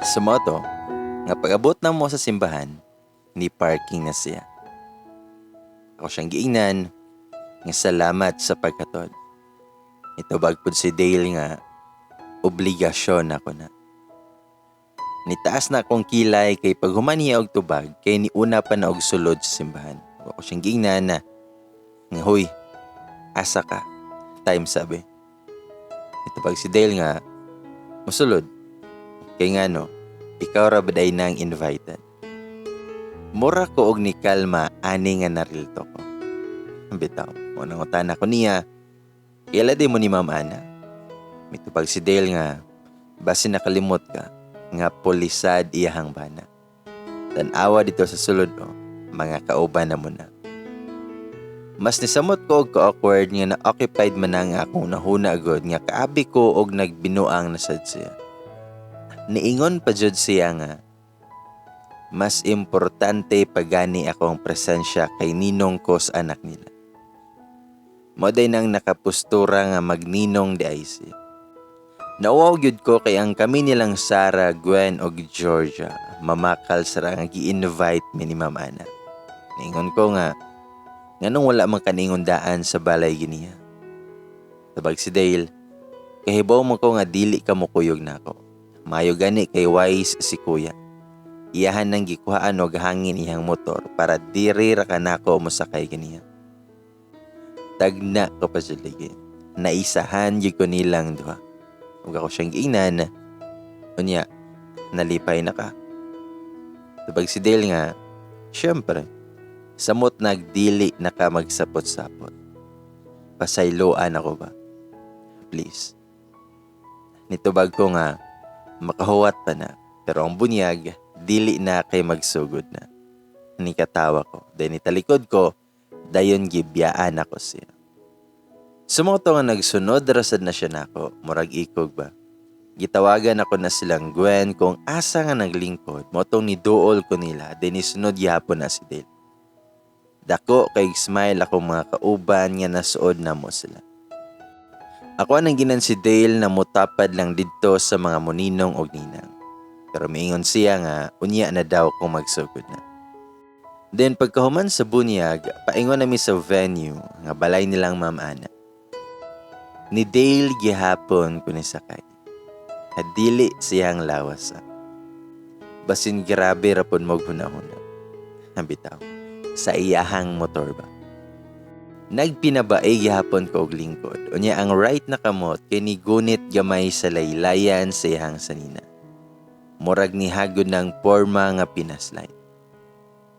Sa mao to, nga pag-abot na mo sa simbahan, ni parking na siya. Ako siyang giingnan nga salamat sa pagkatod. Nitubag pud si Dale nga obligasyon ako na. Nitaas na akong kilay kay paghuman niya og tubag kay niuna pa na og sulod sa simbahan. Ako siyang giingnan na nga, "Huy, asa ka? Time sabi." Nitubag si Dale nga musulod. Kay ngano, ikaw ra ba day nang invited. Mura ko og ni kalma ani nga narilto ko. Bitaw, mo nangutana ko niya, "Kaila diay mo ni Ma'am Ana?" Mitubag si Dale nga, "Basin nakalimot ka, nga pulisad iyahang bana. Tan-awa dito sa sulod o, mga kauban na mo na." Mas nisamot ko og ka-awkward nga na-occupied man na nga akong nahuna agad nga kaabi ko og nagbinuang na sad siya. Niingon pa jud siya nga, mas importante pagani akong presensya kay ninong ko sa anak nila. Mao day nang nakapostura nga magninong di ay siya. Nauwaw gyud ko kay ang kami nilang Sarah, Gwen og Georgia mamakal sa nga gi-invite mi ni Ma'am Ana. Niingon ko nga, "Nganong wala man kaningon daan sa balay giniya?" Tabag si Dale, "Kahibaw mo ko nga dili ka mokuyog nako. Mayo gani kay wise si kuya. Iyahan nang gikuhaan og hangin iyang motor para diri ra ka nako mosakay ganiya." Tagna ko pa sa ligi. Naisahan gyud ko nilang duha. Ug ako siyang giingnan, "Unya, nalipay na ka?" Tubag si Dale nga, "Syempre, samot nagdili na ka magsapot-sapot. Pasayloan ako ba? Please." Nitubag ko nga, makahuwat pa na, pero ang bunyag, dili na kay magsugod na. Nikatawa ko, then nitalikod ko, dayon gibiyaan ako siya. Sumoto nga nagsunod rasad na siya nako, murag ikog ba. Gitawagan ako na silang Gwen kung asa nga naglingkod, motong niduol ko nila, then nisunod gihapon na si Dale. Dako kay smile ako mga kauban nga nasuod na mo sila. Ako anang ginan si Dale na mutapad lang didto sa mga muninong og ninang. Pero miingon siya nga unya na daw kung magsugod na. Then pagkahuman sa bunyag, paingon nami sa venue nga balay nilang Ma'am Ana. Ni Dale gihapon ko ni sakay. Hadili siyang lawas sa. Basin grabe ra pud mo hunahuna. Bitaw, sa iyahang motor ba. Nagpinabae gihapon ko og lingkod. Unya ang right na kamot kay nigunit gamay sa laylayan sa iyahang sanina. Murag nihagod ng porma nga pinaslide.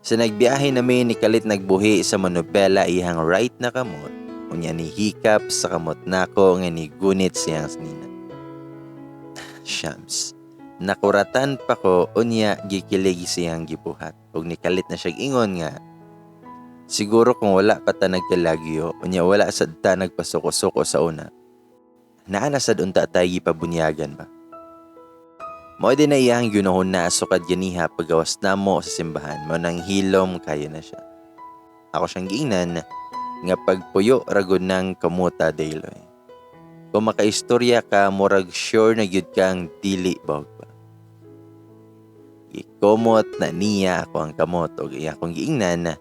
Sa nagbiyahe nami ni kalit nagbuhi sa manubela iyang right na kamot. Unya ni hikap sa kamot nako nga nigunit siyang sanina. Shams. Nakuratan pa ko unya gikilig siyang gibuhat. Ug nikalit na siya ingon nga, "Siguro kung wala pa ta nagkalagyo, unya wala sad ta nagpasuko-suko sa una. Naa na sad unta tay gipabunyagan ba." Mao din na iyang ginahon na sukad ganiha pagawas namo sa simbahan, mao nang hilom kayo na siya. Ako siyang giingnan nga pagpuyo ragod ng kamuta dayloy. Kung makaistorya ka, murag sure na gyud kang dili bawg ba. Gikumot na niya ako ang kamot og iya akong giingnan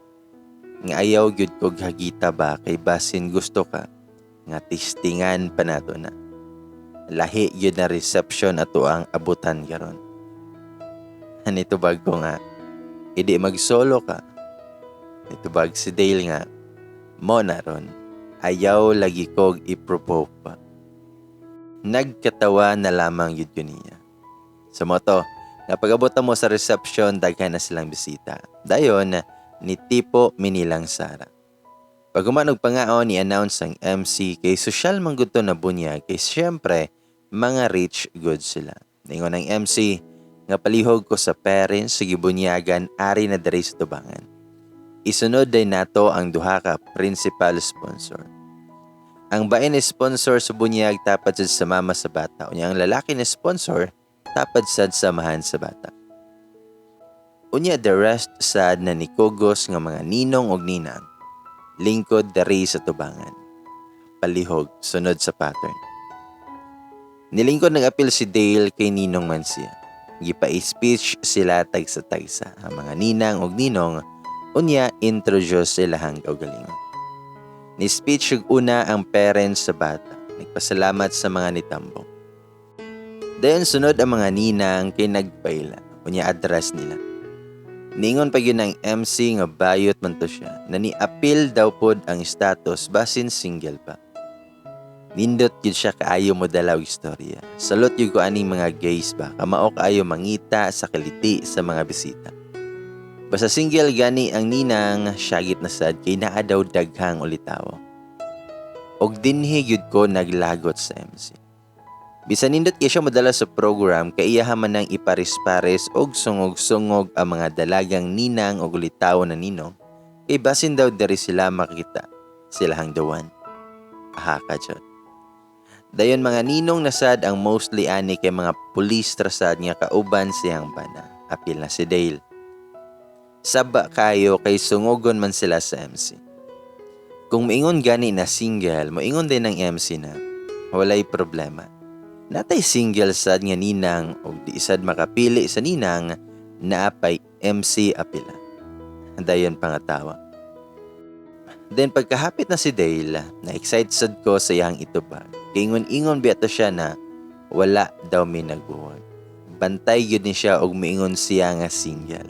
nga ayaw gyud kog hagita ba kay basin gusto ka nga tistingan pa nato na. Lahi gyud na reception ato ang abutan karon. Nitubag ko nga, "Idi magsolo ka." Nitubag si Dale nga, "Mo na ron, ayaw lagi kog i-provoke pa." Nagkatawa na lamang yun ko niya. Sa moto, nga pag-abot mo sa reception, daghan na silang bisita. Dayon, ni tipo minilang Sara. Pag human og pangaon, ni-announce ang MC kay sosyal man gud to na bunyag kay siyempre mga rich good sila. Ningon ang MC nga palihog ko sa parents sa gibunyagan ari na diri sa tubangan. Isunod day nato ang duha ka principal sponsor. Ang bae ni sponsor sa bunyag tapad sad sa mama sa bata. Unya ang lalaki ni sponsor tapad sad sa amahan sa bata. Unya the rest sad na nikugos nga mga ninong og ninang lingkod dari sa tubangan. Palihog sunod sa pattern. Nilingkod ng apil si Dale kay ninong man siya. Gipa-speech sila tagsa-tagsa ang mga ninang og ninong, unya introduce silahang kaugalingon. Ni speech og una ang parents sa bata, nagpasalamat sa mga nitambong. Dayon sunod ang mga ninang kay nagpaila, unya address nila. Ningon pa gyud ang MC nga bayot man to siya, na ni-apil daw pod ang status basin single pa. Nindot gyud siya kaayo mo dala og istorya. Salot gyud ko aning mga gays ba, kamao kaayo mangita sa kiliti sa mga bisita. Basta single gani ang ninang, syagit na sad kay naa daw daghang ulitawo. Og dinhi gyud ko naglagot sa MC. Bisan nindot kay siya modala sa program, kay iyaha man nang ipares-pares og sungog-sungog ang mga dalagang ninang og ulitawo na ninong, kay basin daw diri sila makita silahang the one. Aha ka jud. Dayon mga ninong nasad ang mostly ani kay mga pulis trasad nga kauban siyang bana. Apil na si Dale. Saba kayo kay sungogon man sila sa MC. Kung moingon gani na single, moingon din ang MC na walay problema. Natay single sad nga ninang og di sad makapili sa ninang, naapay MC apila. Dayon pangatawa. Then pagkahapit na si Dale, na-excite sad ko sa iyang itubag. Kaingon-ingon biya to siya na wala daw mi nagbuwag. Bantay gyud ni siya og miingon siya nga single.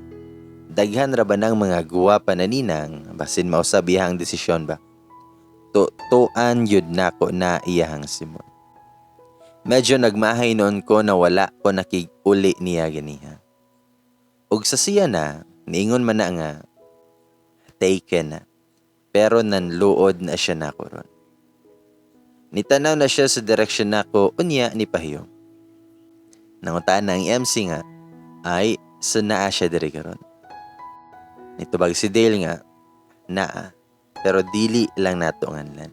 Daghan ra ba nang mga guwapa na ninang, basin mausab iyang desisyon ba? Tutuan gyud nako na iyahang simon. Medyo nagmahay noon ko na wala ko nakig-uli niya ganiha. Og sa siya na, niingon man na nga, taken na. Pero nanluod na siya nako ron. Nitanaw na siya sa direksyon nako, unya ni pahiyom. Nangutaan na ang MC nga, ay, so naa siya diri karon. Nitubag si Dale nga, naa, pero dili lang nato nganlan.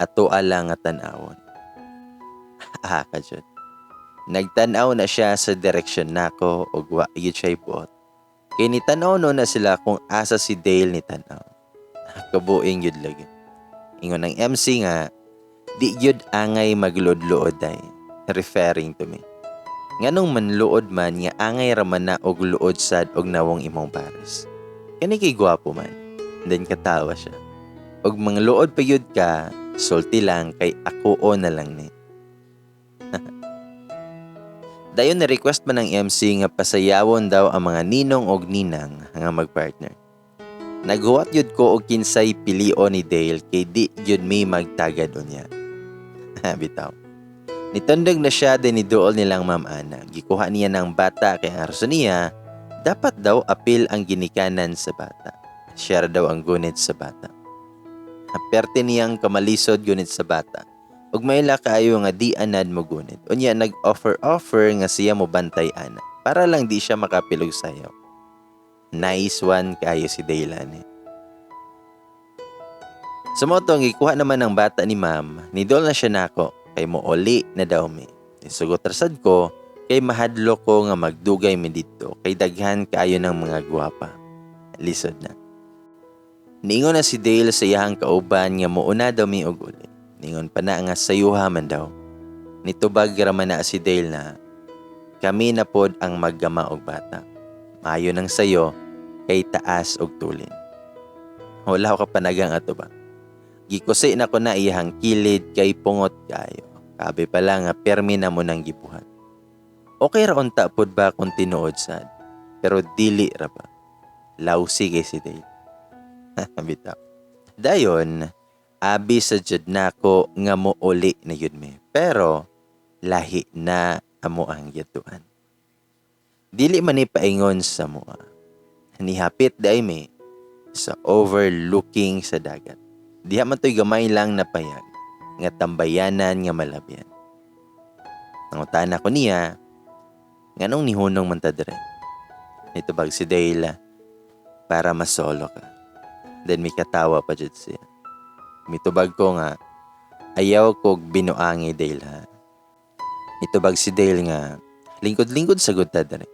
Ato lang nga tan-awon. Ah, ka jud. Nagtan-aw na siya sa direksyon nako ug wa gyud siya buot. Kay nitanaw no na sila kung asa si Dale ni tan-aw. Kabuing gyud lagi. Ingon ang MC nga, di gyud angay magluod-luod ay, referring to me. Nganong manluod man nga angay ra man na og luod sad og nawong imong pares. Kani kay gwapo man. Then katawa siya. Og mangluod pa gyud ka, sulti lang kay ako o na lang ni. Dayon na request man ng MC nga pasayawon daw ang mga ninong og ninang nga magpartner. Naghuwat yun ko og kinsay pilio ni Dale kay di yun may magtagad unya. Bitaw. Nitundog na siya din ni duol nilang Ma'am Ana. Gikuha niya ng bata kay ang rason niya, dapat daw apil ang ginikanan sa bata. Siya ra daw ang gunit sa bata. Aperte niyang kamalisod gunit sa bata. Ug maila kaayo nga di anad mo gunit. Unya nag-offer-offer nga siya mo bantay ana para lang di siya makapilog sayo. Nice one kaayo si Dale ani. Sa mao to, ang gikuha naman ng bata ni ma'am, nidol na siya nako kay mo uli na daw mi. Sugot rasad ko kay mahadlo ko nga magdugay mi didto kay daghan kaayo ng mga gwapa. Lisod na. Niingon na si Dale sa iyahang kauban nga muuna daw mi og uli. Ningon pa na nga sayuha man daw. Nitubag ra man na si Dale na kami na pod ang maggama og bata. Maayo nang sayo kay taas og tulin. Wala ko kapanagang ato ba. Gikusi na ko na iyahang kilid kay pungot kayo. Kabe pa lang nga permi na mo nang gibuhat. Okay ra unta pod ba kung tinuod sad. Pero dili ra ba. Lausi kay si Dale. Bitaw. Dayon, abi sa jud nako nga mo uli na yun mi. Pero lahi na amo ang gituan. Dili man ni paingon sa mua. Nihapit day mi sa overlooking sa dagat. Diha man to'y gamay lang na payag nga tambayanan nga malabyan. Nangutan ako niya, nganong nihunong man ta dire? Nitubag si Dale, para masolo ka. Then may katawa pa jud siya. Mitubag ko nga, ayaw kog binuangi Dale ha. Nitubag si Dale nga, lingkod-lingkod sa gud ta dire.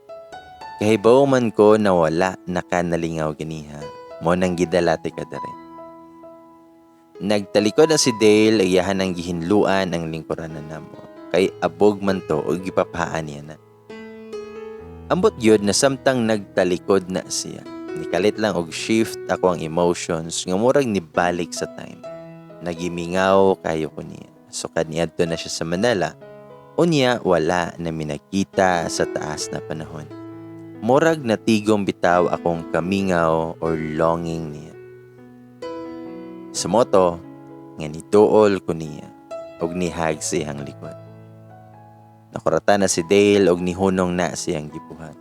Kahibaw man ko na wala nakanalingaw ganiha, mo nang gidala ti ka dire. Nagtalikod na si Dale, iyahan ang gihinluan ang lingkuranan namo. Kay abog man to o gipapaan niya na. Ambot gyud na samtang nagtalikod na siya, nikalit lang og shift ako ang emotions nga murag nibalik sa time. Nagimingaw kayo ko niya. Sukad niadto na siya sa Manila, unya wala na mi nagkita sa taas na panahon. Murag natigom bitaw akong kamingaw or longing niya. Sa mao to, nga niduol ko niya og nihag sa iyang likod. Nakurata na si Dale og nihunong na siyang gibuhat.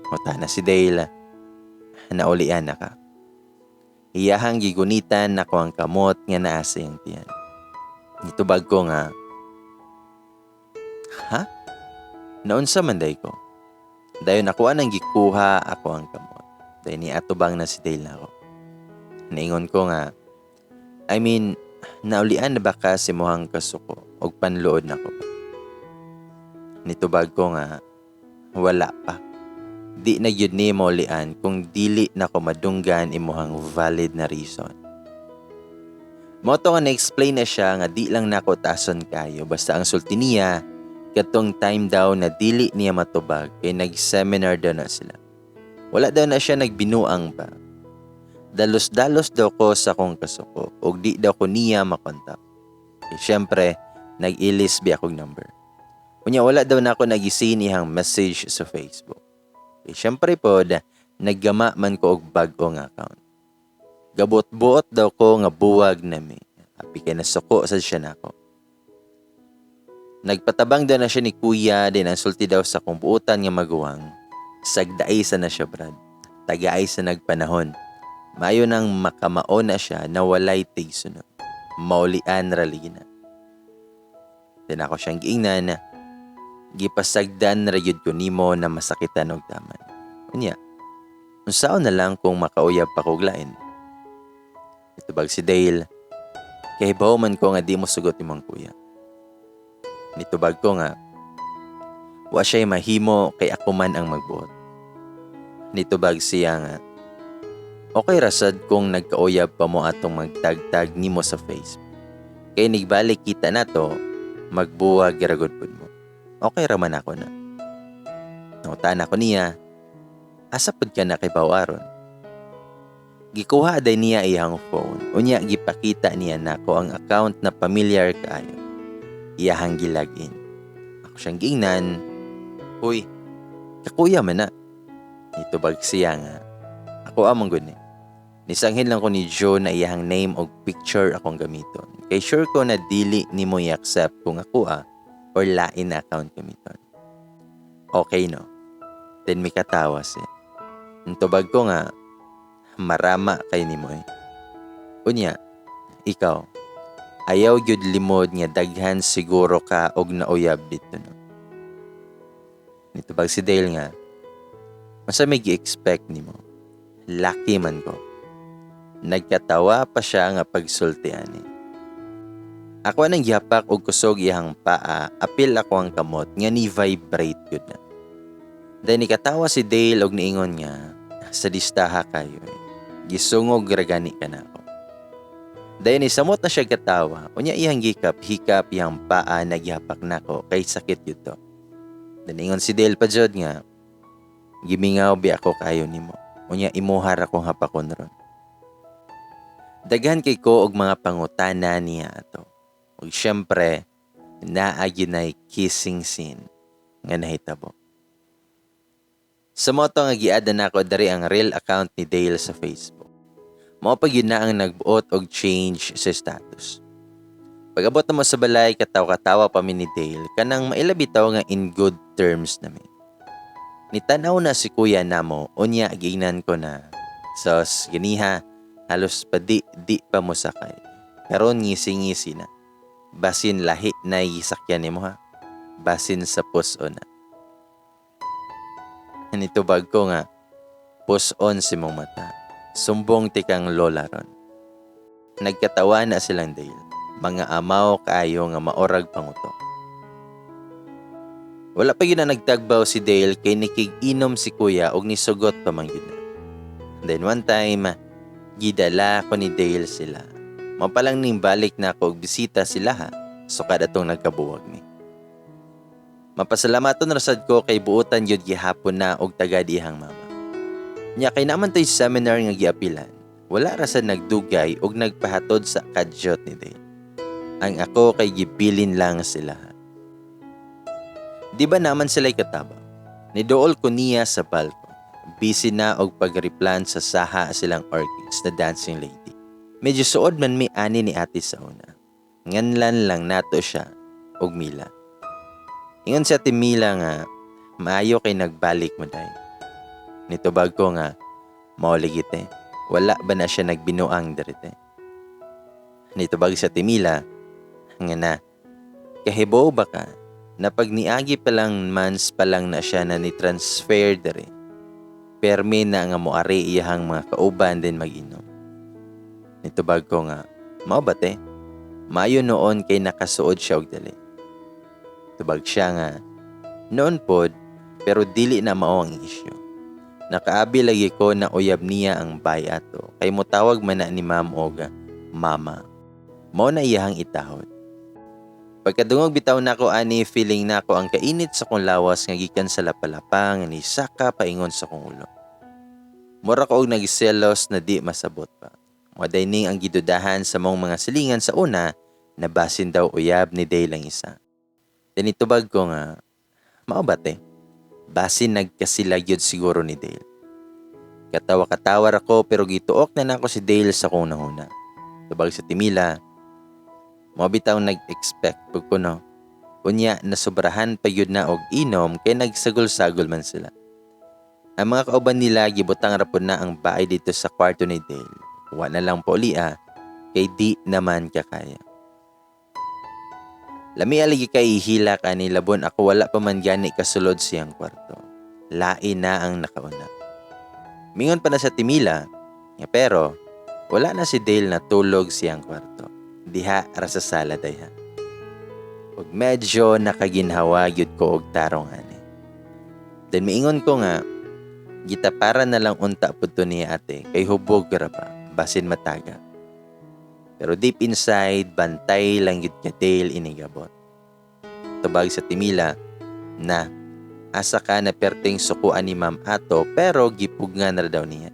Ngutana si Dale, "Naulian na ka?" Iyahang gigunitan nako ang kamot nga naa sa iyang tiyan. Nitubag ko nga, "Ha? Naunsa man day ko?" Dayon ako anang gikuha ako ang kamot. Dayon niatubang na si Dale nako. Niingon ko nga, "I mean, naulian na ba ka sa imuhang kasuko og panluod nako ba?" Nitubag ko nga, "Wala pa. Di na gyud ni maulian kung dili nako madunggan imuhang valid na reason." Mao to nga na-explain na siya nga di lang nako taason kayo, basta ang sulti niya katong time daw na dili niya matubag kay nag-seminar daw na sila. Wala daw na siya nagbinuang pa. Dalos-dalos daw ko sa akong kasuko ug di daw ko niya makontak. Eh, syempre, nag-ilis bi akong number. Unya wala daw na ako nag-see niyang message sa Facebook. Eh, syempre pod, naggama man ko og bag-o nga account. Gabot-buot daw ko nga buwag nami. Api kay nasuko sad siya nako. Nagpatabang daw na siya ni kuya din, ang sulti daw sa kong buutan nga maguwang. Sagdaay sa na siya, brad. Tagaay sa nagpanahon. Mayo nang makamao na siya na walay tigsunod. Maulian ra lagi na. Then ako siyang giingnan, "Gipasagdan ra gyud ko nimo na masakitan og taman. Unya, unsaon na lang kung makauyab pa kog lain?" Nitubag si Dale, "Kahibaw man ko nga di mo sugot imong kuya." Nitubag ko nga, "Wa siya'y mahimo kay ako man ang magbuot." Nitubag siya nga, "Okay rasad kung nagkauyab pa mo atong magtagtag nimo sa Facebook. Kay nigbalik kita nato, magbuwag ra gud pud mo. Okay ra man ako na." Nangutana ko niya, "Asa pud ka nakahibaw aron?" Gikuha day niya iyang phone. Unya gipakita niya nako ang account na familiar kaayo. Iyahang gilagin. Ako siyang giingnan, "Uy, kakuya man na." Nitubag siya nga, "Ako among gud ni. Nisanghin lang ko ni Joe na iyahang name og picture akong gamiton. Kay sure ko na dili nimo i-accept kung ako or lain na account gamiton. Okay no?" Then mikatawa siya. Nitubag ko nga, "Marama kay nimo eh. Unya, ikaw, ayaw gyud limod nga daghan siguro ka og nauyab dito no." Nitubag si Dale nga, "Unsa may gi-expect nimo? Lucky man ko." Nagkatawa pa siya nga pagsulti ani. Ako nang gihapak og kusog iyang paa, apil ako ang kamot nga ni vibrate gyud na. Then nikatawa si Dale og niingon nga, "Sa distaha kayo eh. Gisungog ra gani ka nako." Dayon nisamot na siya katawa, unya iyang gikap hikap iyang paa na gihapak nako kay sakit gyud to. Then ingon si Dale pa jud nga, "Gimingaw bi ako kayo nimo. Unya imuha ra kong hapakon ron." Daghan kay ko og mga pangutana niya ato. Ug syempre, naa gyud nay kissing scene nga nahitabo. Sa mao to nga giada nako diri ang real account ni Dale sa Facebook. Mao pa gyud na ang nagbuot og change sa status. Pag-abot namo sa balay, katawa-katawa pa mi ni Dale, kanang maila bitaw nga in good terms nami. Nitanaw na si kuya namo, unya giingnan ko na, "Sos, ganiha, halos pa di, di pa mo sakay. Karon ngisi-ngisi na. Basin lahi na gisakyan nimo ha. Basin sa puso na." Nitubag ko nga, "Puson si mong mata. Sumbong ti kang lola ron." Nagkatawa na silang Dale. Mga amaw kaayo nga maorag pangutok. Wala pa gyud na nagtagbaw si Dale kay nikig-inom si kuya og nisugot pa man gyud na. Then one time, gidala ko ni Dale sila. Mapalang ning balik na ako og bisita sila ha, sukad atong nagkabuwag ni. Mapasalamaton ra sad ko kay buotan gyud gihapon na og tagad iyang mama. Nya kay naa man to'y seminar nga giapilan, wala ra sad nagdugay og nagpahatod sa kadyot ni Dale. Ang ako kay gibilin lang sila. Di ba naman sila'y katabang? Niduol ko niya sa balkon. Busy na og pagreplant sa saha silang orchids na dancing lady. Medyo suod man mi ani ni ate sa una. Nganlan lang nato siya og Mila. Ingon si Ate Mila nga maayo kay nagbalik mo day. Nitubag ko nga mao lagi te. Wala ba na siya nagbinuang diri te? Nitubag si Ate Mila nga na kahibaw ba ka na pag niagi pa lang months pa lang na siya na ni-transfer diri. Permi na nga moari iyahang mga kauban din mag-inom. Nitubag ko nga, mao ba te? Maayo noon kay nakasuod siya og dali. Tubag siya nga, noon pod, pero dili na mao ang issue. Nakaabi lagi ko na uyab niya ang bay ato, kay motawag man na ni ma'am og mama. Mao na iyahang itahod. Pagkadungog bitaw nako ani, feeling nako ang kainit sa kong lawas nga gikan sa lapalapa nga nisaka paingon sa kong ulo. Mura ko og nagselos na di masabot pa. Mao ning ang gidudahan sa mong mga silingan sa una na basin daw uyab ni Dale ang isa. Then itubag ko nga, mao ba te? Basin nagkasila gyud siguro ni Dale. Katawa-katawa ra ko pero gituok na nako si Dale sa kong nahuna. Tubag sa Timila, mao bitaw nag-expect pud ko no. Unya nasubrahan pa gyud na og inom kay nagsagol-sagol man sila. Ang mga kauban nila gibutang ra pud na ang baay dito sa kwarto ni Dale. Wa na lang paulia kay di naman kakaya. Lami lagi kay hilak ani labon ako wala pa man gani kasulod siyang kwarto. Lain na ang nakauna. Mingon pa na sa Timila, nga pero wala na si Dale natulog siyang kwarto. Diha ra sa sala dayha. Ug medyo nakaginhawa gyud ko og tarong ani. Then miingon ko nga gitaparan na lang unta pud to niya ate kay hubog ra pa basin mataga. Pero deep inside bantay lang gyud ka Dale inigabot. Tubag sa Timila na asa ka na perting sukuan ni ma'am ato pero gipugnan ra daw niya.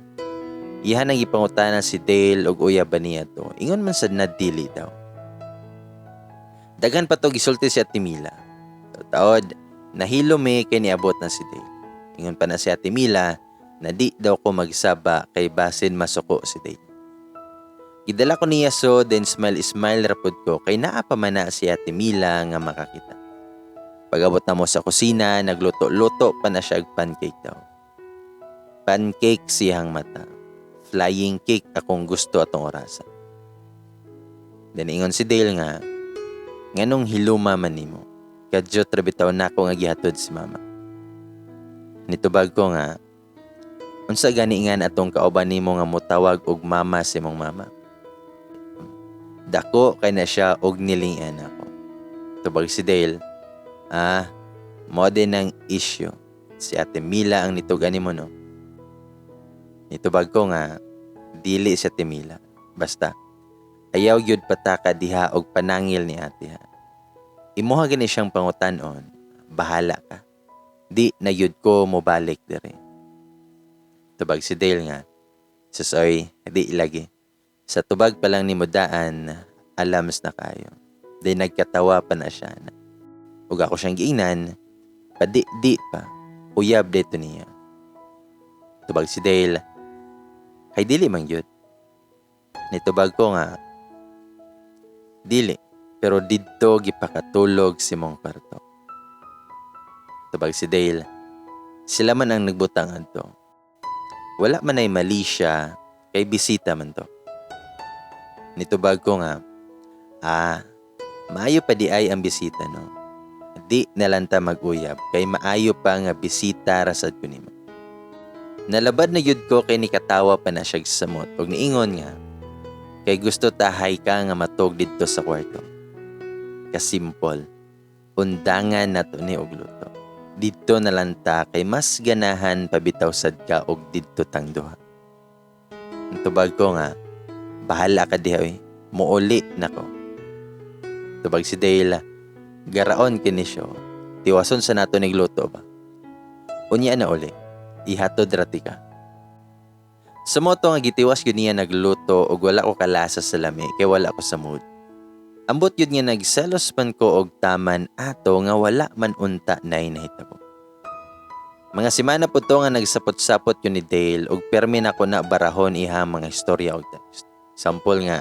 Iyan ang gipangutana si Dale og uyab ba niya to. Ingon man sad na dili daw. Daghan pa to gisulti si Ate Mila. Taod, nahilo mi kay niabot na si Dale. Ingon pa na si Ate Mila na di daw ko magsaba kay basin masuko si Dale. Gidala ko niya so then smile smile ra pud ko kay naa pa man na si Ate Mila nga makakita. Pag-abot na mo sa kusina, nagluto-luto pa na siya og pancake daw. Pancake siyang mata. Flying cake akong gusto atong orasa. Then ingon si Dale nga, nganong hiluma man nimo? Kadyot ra bitaw nako nga gihatod si mama. Nitubag ko nga, unsa gani nga atong kauban nimo nga motawag og mama si imong mama? Dako kay na siya og nilingan ako. Tubag si Dale, ah, mo din ang issue. Si Ate Mila ang nitugan nimo no. Nitubag ko nga, dili si Ate Mila. Basta, ayaw gyud pataka diha og panangil ni ate ha. Imuha gani siyang pangutan-on, bahala ka. Di na gyud ko mobalik diri. Tubag si Dale nga, susoy, di lagi. Sa tubag pa lang ni daan, alams na kayo. Di nagkatawa pa na siya na. Ug ako siyang giingnan, padi-di pa, uyab dito niya. Tubag si Dale, kay dili man gyud. Nitubag ko nga, dili, pero didto gipakatulog si mong kwarto. Tubag si Dale, sila man ang nagbutang adto. Wala man ay mali siya, kay bisita man to. Nitubag ko nga, ah, maayo pa di ay ang bisita no. Di nalanta mag-uyab, kay maayo pa nga bisita rasad ko nimo. Nalabad na gyud ko kay nikatawa pa na siya samot ug niingon nga, kay gusto tahay ka nga matog didto sa kwarto. Kasimple, undangan na to ni og luto. Didto na lang ta kay mas ganahan pabitaw sad ka og didto tang duha. Tubag ko nga, bahala ka diha oy, muuli nako. Tubag si Dale, garaon kini siya. Tiwason sa nato nigluto ba. Unya na uli, ihatod ra tika. Sa mao to nga gitiwas gyud niya nagluto og wala ko kalasa sa lami kay wala ko sa mood. Ambot gyud nga nagselos man ko og taman ato nga wala man unta nay nahitabo. Mga semana po to nga nagsapot-sapot yun ni Dale og permi na ko na barahon iha mga istorya og text. Sample nga,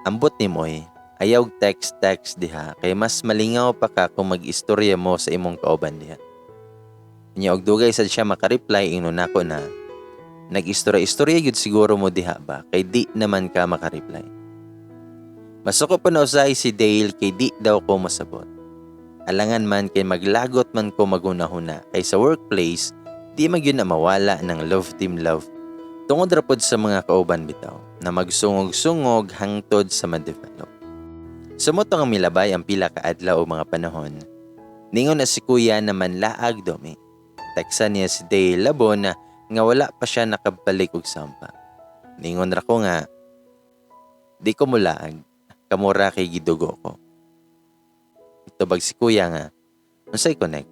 ambot ni Moy, ayaw text-text diha kay mas malingaw pa ka kung mag-istorya mo sa imong kauban diha. Nya og dugay sad siya makareply, ingnon nako na nag-istorya-istorya gyud siguro mo diha ba kay di naman ka makareply. Masuko pa na usahay si Dale kay di daw ko masabot. Alangan man kay maglagot man ko maghuna-huna kay sa workplace di man gyud na mawala ng love team love. Tungod ra pod sa mga kauban bitaw na magsungog-sungog hangtod sa ma-develop. Sa mao to nga milabay ang pila ka adlaw o mga panahon, ningon na si kuya na manlaag domi. Teksan niya si Dale labon na nga wala pa siya nakabalik og sampa. Ningon ra ko nga, di ko mulaag, kamura kay gidugo ko. Tubag si kuya nga, unsay connect?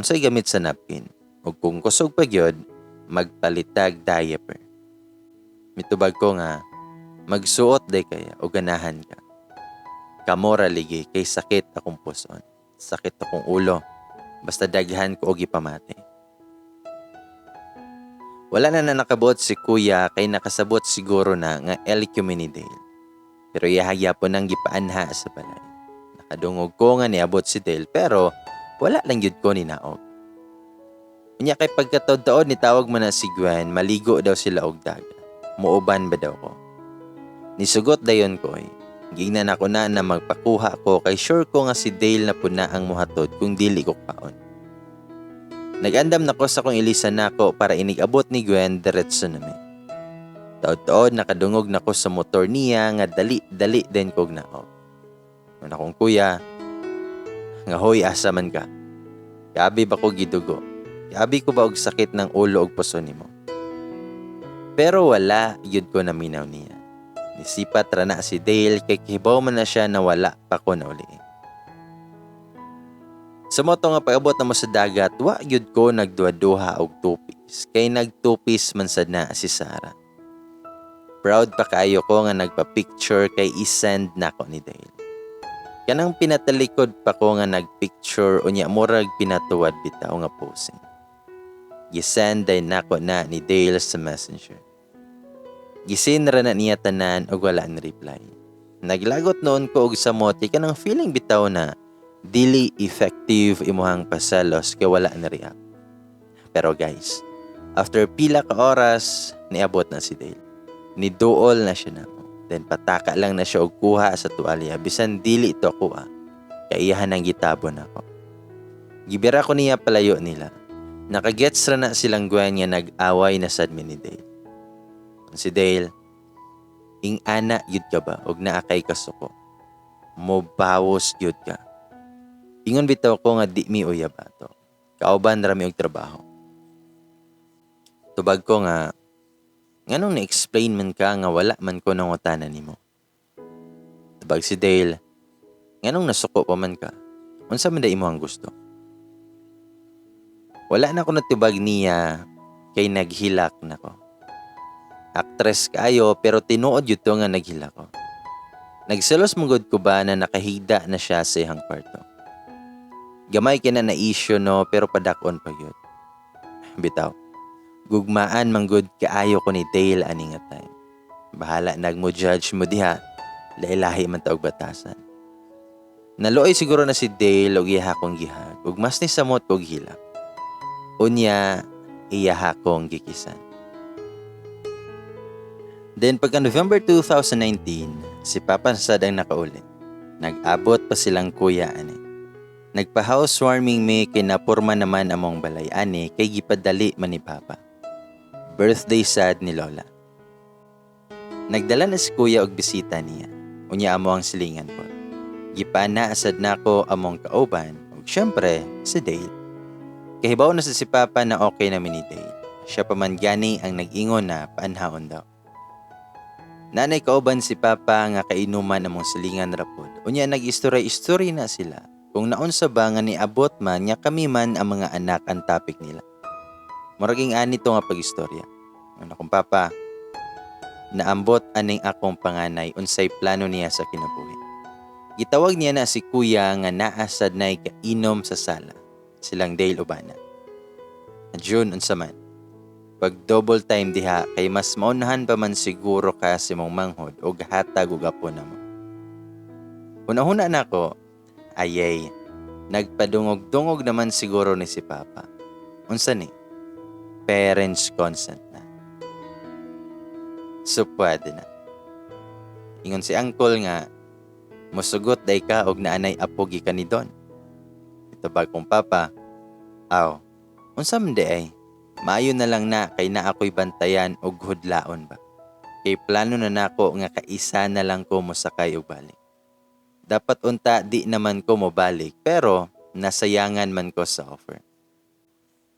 Unsay gamit sa napkin? Ug kung kusog pa gyud, magpalitag diaper. Mitubag ko nga, magsuot day kaya o ganahan ka. Kamora ligi kay sakit akong puson, sakit akong ulo, basta daghan ko og ipamati. Wala na na nakabot si kuya kay nakasabot siguro na nga LQ mi ni Dale. Pero iyahagya po nang gipaanha sa balay. Nakadungog ko nga niabot si Dale pero wala lang gyud ko ninaog. Unya kay pagkataod-taod nitawag man na si Gwen, maligo daw sila og dagat. Muuban ba daw ko? Nisugot dayon ko eh. Gingnan ako na na magpakuha ko kay sure ko nga si Dale na pud na ang muhatod kung dili ko kaon. Nag-andam na ko sa kong ilisan nako para inig-abot ni Gwen diretso na mi. Taod-taod nakadungog na ko sa motor niya nga dali-dali din kog naog. Ingon akong kuya, nga hoy asa man ka? Gabi ba ko gidugo? Gabi ko ba og sakit ng ulo og puso nimo? Pero wala gyud ko naminaw niya. Nisipat ra na si Dale kay kibaw man na siya na wala pa ko nauli. Sa mao to nga pag-abot na mo sa dagat, wa gyud ko nagduha-duha og tupis kay nagtupis man sad na si Sarah. Proud pa kaayo ko nga nagpa-picture kay i-send nako ni Dale. Kanang pinatalikod pa ko nga nagpicture unya murag pinatuwad bitaw nga posing. Gisend day nako na ni Dale sa Messenger. Gisin ra na niya tanan og wala ni reply. Naglagot noon ko og samot kay kanang feeling bitaw na dili effective imuhang paselos kay wala na react. Pero guys, after pila ka oras, niabot na si Dale. Niduol na siya namo. Then pataka lang na siya og kuha sa tuwalya bisan dili ito kuha. Kay iyahan ang gitabon nako. Gibira ko niya palayo nila. Nakagets ra na silang Gwen nga nag-away na sad mi ni Dale. Si Dale, ing-ana yun ka ba og naa kay kasuko? Mo bawos yun ka. Ingon bitaw ko nga di mi uyab ato. Kauban ra mi og trabaho. Tubag ko nga, nganong na-explain man ka nga wala man ko nangutana nimo? Tubag si Dale, nganong nasuko pa man ka? Unsa man da imo ang gusto? Wala na ko natubag niya kay naghilak na ko. Actress kaayo pero tinuod yun to nga naghilak ko. Nagselos man gud ko ba na nakahigda na siya sa iyang kwarto. Gamay kina na issue no pero padakon pa yun. Bitaw. Gugmaan man gud kaayo ko ni Dale ani nga time. Bahala nag mo judge mo diha, lahi-lahi man ta og batasan. Naluoy siguro na si Dale og iya akong gihag ug mas ni samot kog hilak. Unya iya akong gikisan. Then pagka November 2019, si Papa sad ang nakauli. Nag-abot pa silang kuya ani. Nagpa-housewarming mi kay napurma naman among balay ani kay gipadali man ni Papa. Birthday sad ni Lola. Nagdala na si kuya og bisita niya. Unya amo ang silingan ko. Gipana asad nako among kauban ug syempre si Dale. Kahibaw na sa si Papa na okay na mi ni Dale. Siya pa man gani ang nag-ingon na paanhaon daw. Nanay kauban si Papa nga kainuman among silingan rapod. Unya nag-istorya-istorya na sila. Kung naunsa ba nga niabot man nga kami man ang mga anak ang topic nila. Murag ing-ani to nga pag-istorya. Ano kung papa, naambot aning akong panganay unsay plano niya sa kinabuhi. Gitawag niya na si kuya nga naa sad nay kainom sa sala. Silang Dale ubana. June, unsa man? Pag double time diha kay mas maunahan pa man siguro ka sa imong manghod og hatag og apo namo. Hunahuna nako, ayay, nagpadungog-dungog naman siguro ni si Papa. Unsa ni? Parents consent na. So pwede na. Ingon si uncle nga, musugot day ka og naanay apo gikan ni Don. Itubag kong papa, aw, unsa man di ay, maayo na lang na kay naa ko'y bantayan og hudlaon ba. Kay plano na nako nga kaisa na lang ko mosakay og balik. Dapat unta di naman ko mobalik pero nasayangan man ko sa offer.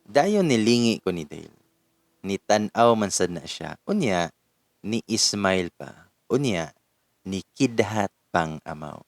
Dayon nilingi ko ni Dale. Ni tan-aw man sad na siya. Unya, ni smile pa. Unya, ni kidhat pang amaw.